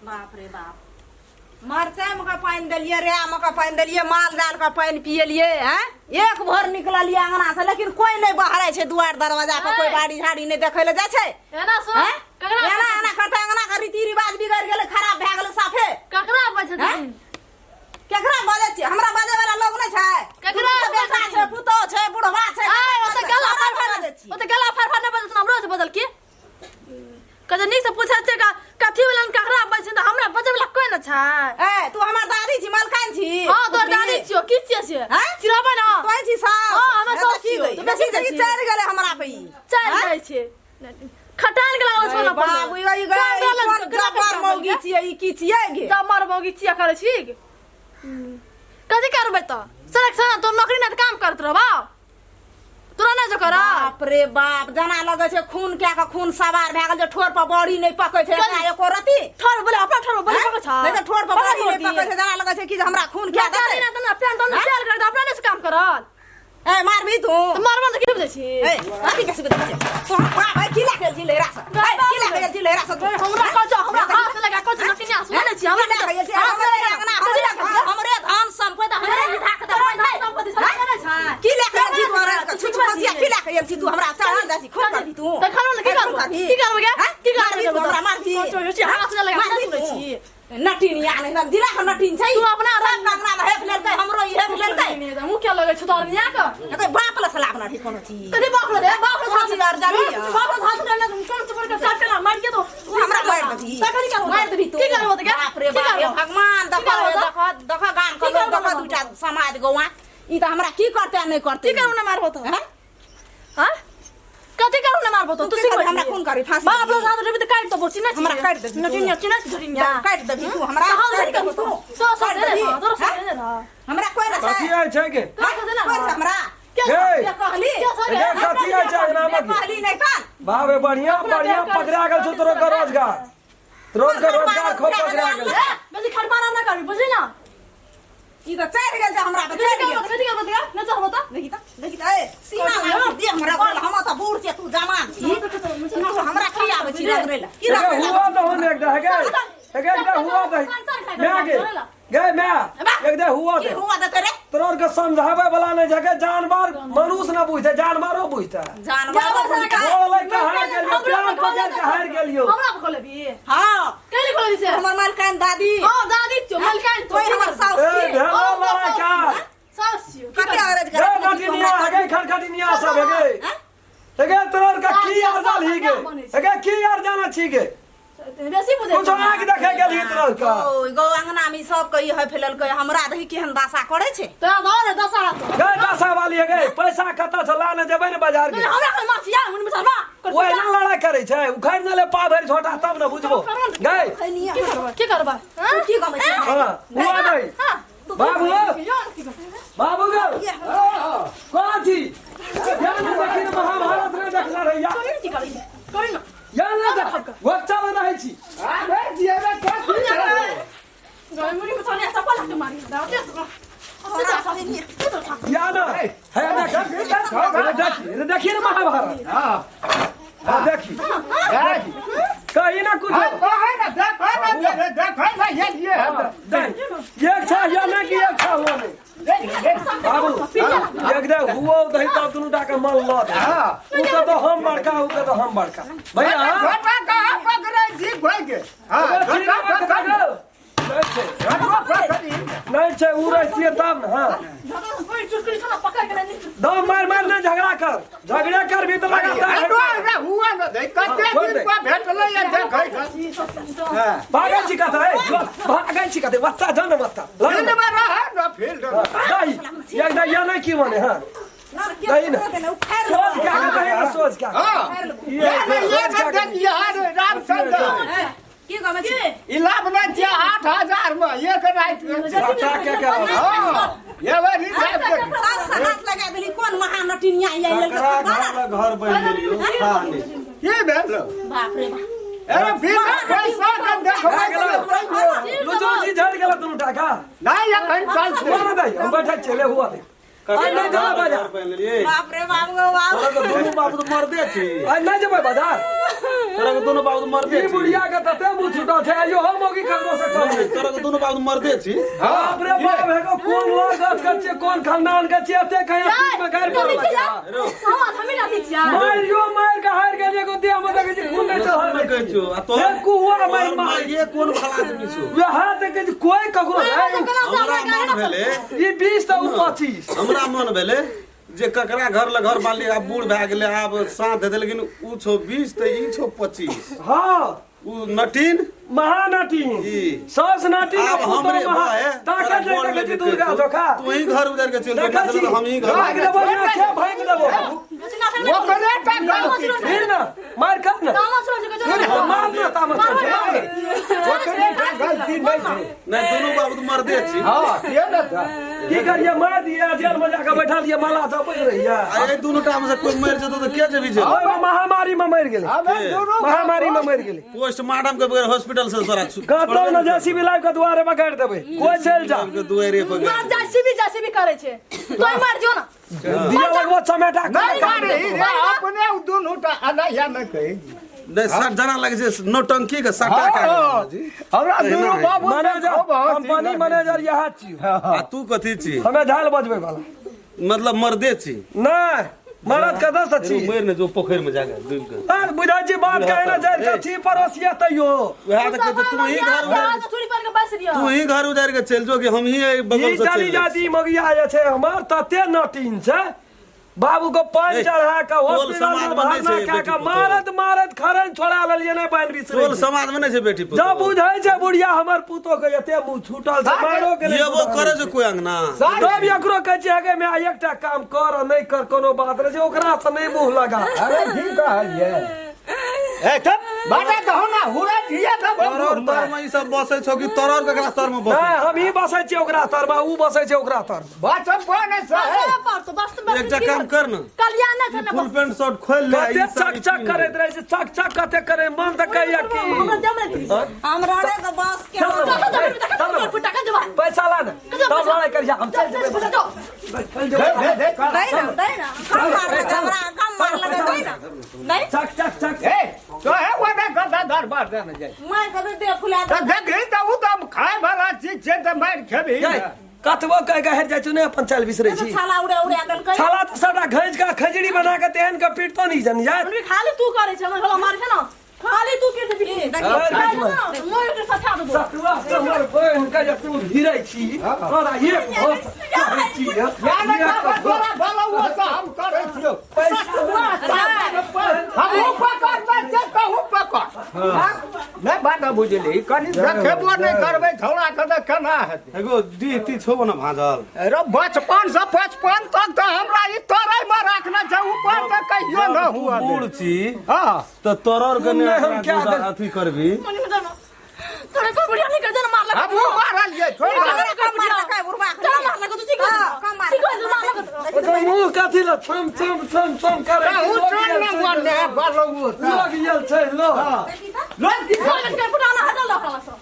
बाप रे बाप मरचाइमे के पानि देलियै रेमे के पानि देलियै माल जाल के पानि पियलियै हैं एक भोर निकललियै अंगना से लेकिन कोई नहि बहरै छै दुआर दरवाजा पर कोई बाड़ी झाड़ी नहि देखै लए जाइ छै एना सुन हैं? ककरा एना एना करते अंगना के रीति रिवाज बिगड़ गेलै खराब भए गेलै साफे ककरा बजै हैं? छथिन केकरा बजै छियै हमरा बजै वाला लोग नहि छै केकरा दूटा बेटा बजै छै पुतोह छै बुढ़वा छै आय ओते गला केकरा फाड़ फाड़ बजै छियै ओते गला फाड़ फाड़ नहि बजल हमरो से बजल की कहे नीक से पूछै छै का कथी वाला ककरा बजै छै तऽ हमरा बजै वाला कोई न छै ए तू हमर दादी छी मलकान छी हां तोर दादी छियो की छियै से हैं? चिड़ाबै ना तोय छी सास हाँ, हमे ए, सास तऽ की छियौ, गई? तऽ बेसी देखी देखी छी। चढ़ि गेलै हमरा पे ई चल हैं? जाइ छै खटान के लागल सोना पर बाबू ई गई कोन जबर मौगी छियै ई की छियै गे जबर मौगी छियै करै छी कथी करबै तऽ सड़क सना तो नौकरी ना तऽ काम करत रहबा तोरा नहि जो कर बाप रे बाप जना लगै छै खून कए के खून सवार भए गेल जे ठोर पर बड़ी नहि पकै छै एकरा एको रति ठोर बोले अपना ठोर बोले पकै छै नहि तऽ ठोर पर बड़ी नहि पकै छै जना लगै छै कि जे हमरा खून कए देतै ना तऽ ना पेंट ना तेल कर अपना नहि से काम करल ए मारबी तू तऽ मारबा तऽ की बुझै छी ए अथी कैसे बदल छै तू बाप ए की लए गेल छी लहरा से ए की लए गेल छी लहरा से तू हमरा कहै छौ हमरा हाथ लगा कहै छौ नटिनिया सुनै नहि छी हमरा की लए गेल छी हमरे अंगना हमरे हमरे धन संपत्ति हमरे विधा के तोरा धन संपत्ति सब नहि छै की लए गेल छी तू हमरा छुछ मसिया की लए गेल छी तू हमरा चढ़ल जाइ छी खून करबी तू तऽ खानो ने की खून करबो करबी की करबो गे की मारबी करबो तू हमरा मारबी छी हाथ लगा मारबी सुनै तू छी नटिनिया नहि एकदम दिला के नटिन छै तू अपना सब अंगना में हेप लेलकै हमरो ई हेप लेलकै मुँह क्या लगै छौ तोहर मियाँ के एकर बाप लए सलाह बना कोनो चीज कथी बाप रे बाप रे कोनो चीज आर जानी बाप रे हाथ उठा कोन चुपर के चाट के मार के तो तू हमरा मार देबी तखन की करबो? मार देबी तू की करबो तऽ गे? बाप रे की बाप हे करबो? भगवान की देखो करबो तऽ? देखो देखो गाम के की लोग करबो देखो तऽ? दूटा समाज गौआ ई तऽ हमरा की करते आ नहि करते की करबो ना मारबो तऽ हैं? हां कथी करबो ना मारबो तऽ तू तू की सिखबै करबी? हमरा खून करबी, फांसी बाप रे देबी। हाथ उठेबी तऽ काटि देबो चिन्है हमरा काटि देबी तू। नटिनिया चिन्है छी धरिनिया काटि देबी तू हमरा तऽ हम काटि धरि देबी तू तू सौ सौ काटि दे देबी। रे तोरा सौ हैं? दे रे हमरा कोई ना कथी छै आइ छै गे तोरा सौ दे ना कोई छै हमरा के हे। के कहली के छै गे? हे, कथी आइ छै अंगना के मे कहली नहि कान बाप रे बढ़िया बढ़िया पकड़ा गेल छौ तोरो के रोजगार तोरो के रोजगार खूब पकड़ा गेल ए, बेसी खटपाना ना करबी बुझली ना ई तऽ चढ़ि गेल छै हमरा पर कथी चढ़ि करबो गेल कथी करबो तऽ नहि चढ़बो तऽ देखी तऽ देखी तऽ ए सीना लागल देह हमरा रगड़ल हम तऽ बूढ़ छियै तू जवान छी तू हमरा की आबै छी रगड़ै लए की हे रगड़ै लए हुआ दहुन एक दा हे गे हे गे एक दा हुआ दही मैं गे गे मैं एक दा हुआ की दे हुआ देतै रे तोरा के समझावे वाला नहीं जगह जानवर मनुष्य ना बुझते जानवरो बुझते जानवर बुझतै बोले के हार गेलियो प्यार पकड़ के हार गेलियो हमरा पकड़ लेबी हाँ कैले खोलबी से हमर मालकाइन दादी हां दादी छौ मलकाइन तोय हमर साउस ए छी भेलो लड़ाई का साउस छियौ कते अरज गे करत नटिनिया हे गे खटखटिनिया सब हे गे हे गे तोरा के की अर्जल ही गे हे गे की अर्जाना छी गे बेसी बुझै कुछो आँख देखे गेलही तोरा के ओ गौ अंगना में सब के ई है फैललकै हमरा दही केहन दशा करै छै तोरा दऽ रे दशा हाथ गे दशा वाली हे गे पैसा कतऽ से ला ने जेबै ने बाजार गे हमरा कोई माछ या हुन मिसरबा ओहिना लड़ाई करै छै उखाड़ि ने ले पा भरि छोटा तब ने बुझबो गे की करबा की करबा तू की गमै छै हाँ हुआ नहीं बाबू बाबू गो कौन छी या ने देखी ने महाभारत ने देखने रही या की करै करी ना या ने देख बच्चा में रहै छी अरे जियबे कथी छै? गरमुरी में सोने चप्पल के मारी दे या ना है देख अरे देखी अरे देखी ने महाभारत हाँ, हाँ देखी देख। कही ना कुछ हाँ, कहै ना, देखै ना, देख- देखै ना, ये लिए है। देख एक छा या ना कि एक छा हुआ नहीं देख, देख। बाबू एक दे हुओ दही तब दुनू टा के मन लऽ दे हाँ। उ के तो हम बड़का उ के तो हम बड़का भैया झोटा कहाँ पकड़ै छी कोइ के? हाँ, झोटा पकड़। नहीं छै झोटवा पकड़ी। नहीं छै उ रहतियै तब ने हाँ कोई चुटकुली छना पकड़ के नहीं दम मार मार नहीं झगड़ा कर झगड़ा कर भी तो लगातार झोटवा हमरा हुआ न दै। कते छोड़ दिन दे। पर भेटलै या देखै के। हाँ। भागै छी कतऽ ए भागै छी कतऽ बच्चा जान बच्चा लग फील्ड में रहै न, फील्ड में। नहीं एक दा या नहीं की बने हाँ नहीं ना सोच क्या कर रही है सोच क्या हाँ। ये ये नहीं, ये सोच क्या न कर देख, यहाँ रे, रामचंद्र। की गमै छी ई लाभ नहि छियै 8,000 मे एक राति मे। सट्टा के के हाँ, ये वही साहब के। सास से हाथ लगा देली कोन महानटिनिया आई लेल ककरा घर लग घर बनि गेलियो था नहि की भेल? बाप रे बाप अरे बीस पैसा के देखबै गेलो लुचो जी झड़ गेलो दुनू टाका नहि एखन चलतै। हुआ ना दई हम बैठे चले हुआ दे ककरा नहीं जेबै बाजार घर बनि लेलियै बाप रे बाप गो बाप तोरा तऽ दुनू बाप तऽ मर्दे छी आज नहीं जेबै बाजार तोरा के दोनों बाबू मरदे ई छी। बुढ़िया के तते मुँह छूटल छै, आइयो हम मौगी ककरो से कम नहि। तोरा के दोनों बाबू मरदे छी। बाप रे बाप, हेगो कोन लोग गाछ के छियै, कोन खानदान के छियै, एते कहीं में गारि पड़ऽ लगै। मारियो मारि के हारि गेलियै, एगो देह में देखै छी खून नहि चढ़ल। नहि कहै छियौ आ तोहर हे कुहुआ मारि तोहर मारि। माइये कोन भला आदमी छौ? वएह देखै छी कोई ककरो हमरा मन भेलै, ई 20 तऽ ऊ 25। हमरा मन भेलै जे ककरा घर ल घर बाली आब बूढ़ भए गेलै, आब साँझ देतै, लेकिन ऊ छौ 20 तऽ ई छौ 25। हाँ, ऊ नटीन महानटी ई सास नाटी आब हमरे बहे ताकत जे देखै छी दुर्गा धोखा। तू ही घर उजार के चल देखै छी हम ही घर भागि देबो ना, के भागि देबो? ओकरे टा गलती छै। फिर ना मार कर ना, मार ना, तामस चढ़। ओकरे टा गलती नहि छै। नहीं, दोनों बाबू तो मरदे छी। हँ, से ने तऽ। की करिए, मार दिए, जेल में जाके बैठा दिए, माला सब बैठ रहिए। आ एहि दुनू टा में से कोई मरि जेतौ तऽ के जेबी जेल? ओहि महामारी में मरि गेलै। हमे दुनू महामारी में मरि गेलै। पोस्टमार्टम के बगैर हॉस्पिटल से तोरा कतौ न जेसीबी लाबि के दुआरे पर गाड़ि देबै, कोई चलि जा के दुआरे पर गाड़ि। जेसीबी जेसीबी करै छै तो मर जो ना। दिया लगबो चमेटा। नहि मारही रे, अपने उ दुनू टा अनैया नहि कहै। नहीं, सट जना लगे छै नौटंकी के सट्टा हँ, कए गेल जी। हमरा दुनू बाबू मैनेजर खूब हँसी कंपनी मैनेजर यहाँ छी। आ तू कथी छी? हमें झाल बजबै वाला। मतलब मर्दे छी? नहीं, मरद कतऽ से छी? मरि ने जो पोखरि में जाके डूबि के। आ, बुझै छी बात कहे ना जाय के छी पड़ोसिया तैयो। वएह तऽ कहै छै, तू ही घर उजाड़ि चूड़ी पर के बस रियो। तू ही घर उजाड़ि के चलि जो कि हम ही एहि बगल ई से जानी चलि जाइ। जाति मगिया जे छै हमर तते नटीन छै, बाबू के पानि ए, चढ़ा के टोल हॉस्पिटल समाज में में नहि भरना छै कए बेटी के पुतोहु। मारत मारत खरन छोड़ा लेलियै, नहि बान्हि बिसरै टोल छै। समाज में नहि छै बेटी जब पुतोहु। बुझै छै बुढ़िया हमर पुतोह के एते मुँह छूटल छै, मारो के नहि येबो सुधरै करे छै। छै कोई अंगना। तब एकरो कहै छियै, हे गे माय, एकटा काम कर आ नहि कर कोनो बात नहि छै, ओकरा से नहि मुँह लगा। अरे की कहलियै? ए चुप बाटा दहो ना हुरा दिया तब। तोरर तर में ई सब बसै छौ कि तोरर ककरा तर में बसै? नहि, हम ही बसै छियै ओकरा तर में, ऊ बसै छै ओकरा तर में। बचन कोन से एकटा काम कर न, कल्याण छै ने। फुल पैंट शर्ट खोल ले, कते ई साड़ी चक चक पहिन ले। करैत रहै छै, चक चक कते करे, मन तऽ कहैया की हमरा देम ने दिस। हमरा रे तऽ बस के पैसा ला ने, तब लड़ाइ करिया, हम चलि जेबै, चलि जेबै। दे दे कर। दै ना, दै ना, कम मार लगे हमरा, कम मार लगे, दै ना, दै। चक चक चक। ए तो है वादा गदा दरबार देने जाय। मार के दे फुला तऽ देखी तऽ उ तऽ खाय वाला चीज छै तऽ मारि खेबही गै, ने। कतबो कहि के हटि जाइ छी, नहि अपन चालि बिसरै छी। छाला उड़े उड़े देलकै। छाला तऽ सबटा घैंच के खजड़ी बना के तेहन के पीटतो नहीं जन यार। खाली तू करे छै, हमर मार छै ना, खाली तू के देखी। मोर के सठा देबो। सतुआ हमर बहिन के जे तू भिरै छी, तोरा एक भस कहै छी। या ने कहबै तोरा भला ओ से हम करै छियौ। हमहूँ पकड़बै छै तहूँ पकड़। नहि बात बुझली, कनि देखेबो नहि करबै छौड़ा के तऽ केना हेतै? एगो डीह ती छौ ने भाँजल। अरे बचपन से 55 तक तऽ हमरा ई तोरे में रखना छै, ऊपर तऽ कहियो न तू हुआ बूढ़ छी हाँ तऽ तोरर के नहि, हम क्या अथी करबी। तोरे को बुढ़िया नहीं कर देना मार लगा। हमहूँ मारलियै छोड़ दे। कम मार लगे बुढ़वा के। चल मार लगा तू, ठीक हाँ, कम मार। ठीक मार लगा। ओकर मुँह कथी लए छम छम छम छम करै छै? तहूँ चल ने मने बलौ तऽ। लग गेल छै लो। लोग की मार के पुराना हटा लो ओकरा से।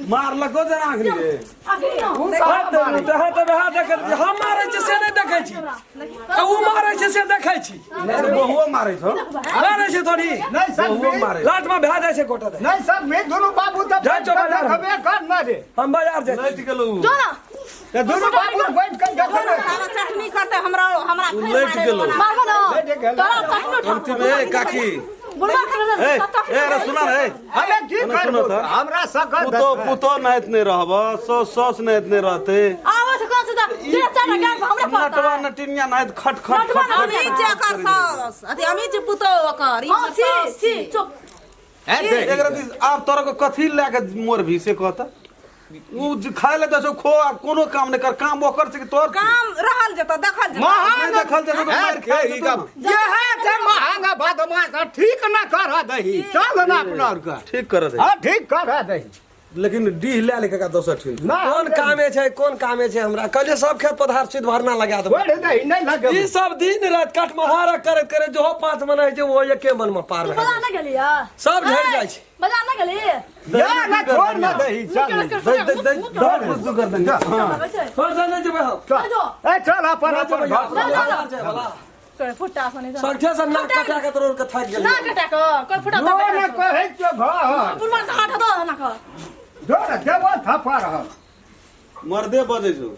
मारलको जरा आखनी रे। आखिरी ना। हाथ तऽ हाथ तऽ वएह देखै छी, हम मारै छी से नहि देखै छी, आ ऊ मारै छै से देखै छी। अरे बहुओ मारै छौ। मारै छै थोड़ी। नहि बहुओ सकबी। मारै। लाट में भए जाइ छै गोटा दे। नहि सकबी दुनू बाबू तऽ जाइ छौ बाजार। देखबे कर ने रे। हम बाजार जाइ छी। लटि गेलौ उ। जो ना। तऽ दुनू बाबू बैठ के देखबे। आब चटनी करते हमरा, हमरा उ फेर लटि मारे गेलौ। वाला। मारबो ना गेलौ। तोरा तखनो अंतिम ए काकी। बुढ़वा के ए ए अरे सुना रे। अरे की सुनो करबो तऽ। हमरा सकत पुतो पुतो नाहित नहि रहब, सौस सौस नाहित नहि रहते। आवे से कौन से दा तेरा चार गाल हमरा पता। नटवा नटिनिया नाहित खट खट नटवा खट खट। अमी छै ओकर सास, अथी अमी छै पुतोह ओकर, ई हां छी सास छी चुप। एकरा दिस आब तोरा के कथी लए के मोरभी से कहता? उ जे खाय ले दै छौ खो, आ कोनो काम नहि कर, काम ओकर छै कि तोहर छै? काम रहल जेतौ, देखल जेतौ। महान नहि देखल जेतौ तऽ मारि खा जेतौ ने। यह छै महंगा बदमाश, ठीक न कर दही, चल ना अपना आर के। ठीक कर दे। हाँ ठीक कर दही। लेकिन डीह लए ले काका दोसर ठीन। ना कोन कामे छै, कोन कामे छै? हमरा कहलियै सब खेत पथार सुध भरना लगा देबै। छोड़ दही नहि लगे। ई सब दिन राति कटमहारा करैत करैत जो 5 मन होइ छै ओ एके मन में पार भए बाजार जाइ ना छै। गेलिया? सब झड़ि जाइ छै। बाजार ना गेली? या ना छोड़ ना दही, चल। दे दे दे दे बुझू कर देंगे। हाँ छोड़ दे, नहि जेबै हम। ए चल अपन अपन घर। बाजार जाय बला। कोई फुट्टा सनी सन। सठे से नाक कटा के तोर के थाक गेल ना कटा के कोई फुट्टा जो दबे ने कहै छियौ घर बुढ़वा से हाथ दो ना के जो ने देबो थप्पड़ हम मर्दे बजै छौ।